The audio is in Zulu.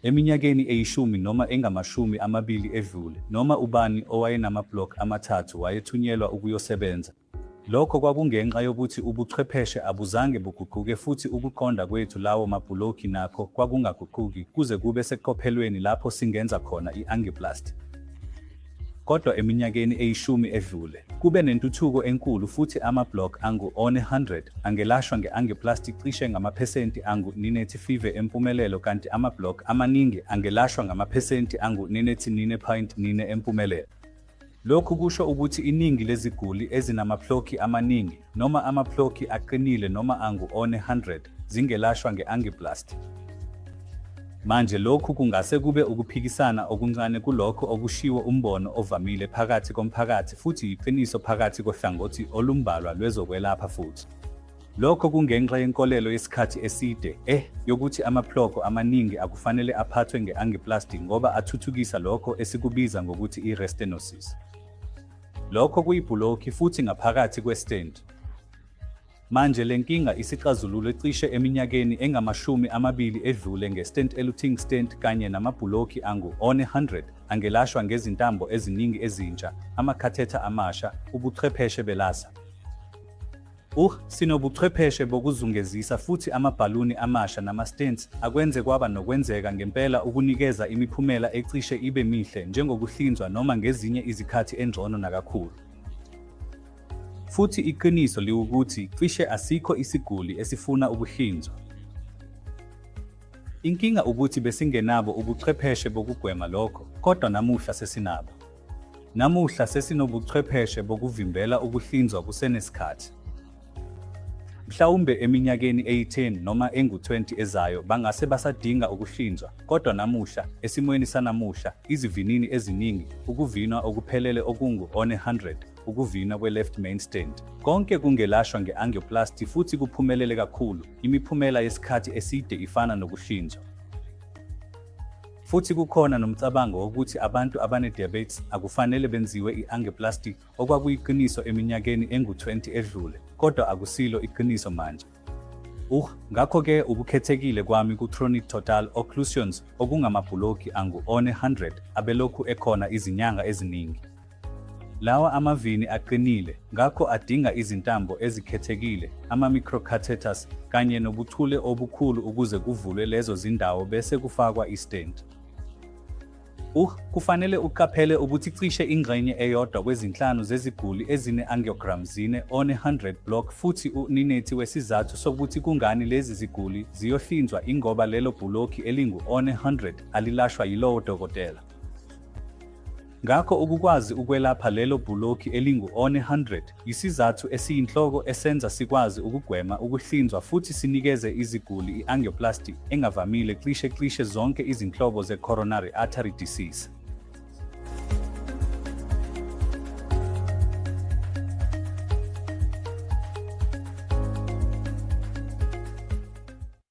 Eminyakeni eyishumi noma engama-20 edlule, noma ubani owayenama-block amathathu wayethunyelwa ukuyosebenza. Lokho kwakungenxa yokuthi ubuchwepheshe abuzange buguquke futhi ukuqonda kwethu lawo mabhulokhi nakho kwakungaguquki kuze kube seqophelweni lapho singenza khona i-angioplasty. Kodwa eminyakeni eyishumi edlule, kube nentuthuko enkulu futhi ama-block angu-100 angelashwa nge-angioplasty cishe ngamaphesenti angu-95 empumelelo kanti ama-block amaningi angelashwa ngamaphesenti angu-99.9 empumelelo. Lokhu kusho ukuthi iningi leziguli ezinamaplokhi amaningi noma amaplokhi aqinile noma angu-100 zingelashwa nge-angioplasty. Manje lokhu kungase kube ukuphikisana okuncane kulokho okushiwo umbono ovamile phakathi komphakathi futhi yiqiniso phakathi kohlangothi olumbalwa lwezokwelapha futhi. Lokho kungenxa yenkolelo yesikhathi eside, eh, yokuthi amaploko amaningi akufanele aphathwe nge-angioplasty ngoba athuthukisa lokho esikubiza ngokuthi i-restenosis. Lokho kuyibhulokhi futhi ngaphakathi kwe-stent. Manje le nkinga isixazululwe cishe eminyakeni engama-20 edlule nge-stent-eluting stent kanye namabhulokhi angu-100 angelashwa ngezintambo eziningi ezintsha, amakhathetha amasha, ubuchwepheshe belasa. Sinobuchwepheshe bokuzungezisa futhi amabhaluni amasha nama-stents akwenze kwaba nokwenzeka ngempela ukunikeza imiphumela ecishe ibe mihle njengokuhlinzwa noma ngezinye izikhathi engcono nakakhulu. Futhi iqiniso liwukuthi cishe asikho isiguli esifuna ukuhlinzwa. Inkinga ukuthi besingenabo ubuchwepheshe bokugwema lokho, kodwa namuhla sesinabo. Namuhla sesinobuchwepheshe bokuvimbela ukuhlinzwa kusenesikhathi. Mhlawumbe eminyakeni eyi-10 noma engu-20 ezayo bangase basadinga ukuhlinzwa, kodwa namuhla, esimweni sanamuhla, izivinini eziningi, ukuvinwa okuphelele okungu-100, ukuvinwa kwe-left main stent, konke kungelashwa nge-angioplasty futhi kuphumelele kakhulu, imiphumela yesikhathi eside ifana nokuhlinzwa. Futhi kukhona nomcabango wokuthi abantu abane-diabetes akufanele benziwe i-angioplasty okwakuyiqiniso eminyakeni engu-20 edlule, kodwa akusilo iqiniso manje. Ngakho-ke ukukhethekile kwami ku-chronic total occlusions okungamabhuloki angu-100 abelokhu ekhona izinyanga eziningi. Lawa amavini aqinile, ngakho adinga izintambo ezikhethekile, ama-microcatheters, kanye nobuchule obukhulu ukuze kuvulwe lezo zindawo bese kufakwa i-stent. Kufanele uqaphele ukuthi cishe ingxenye eyodwa kwezinhlanu zeziguli ezine-angiogram zine-100 block futhi u-90 wesizathu sokuthi kungani lezi ziguli ziyohlinzwa ingoba lelo bhulokhi elingu-100 alilashwa yilowo dokotela. Ngakho ukukwazi ukwelapha lelo bhulokhi elingu-100 yisizathu esiyinhloko esenza sikwazi ukugwema ukuhlinzwa futhi sinikeze iziguli i-angioplasty engavamile cishe cishe zonke izinhlobo ze-coronary artery disease.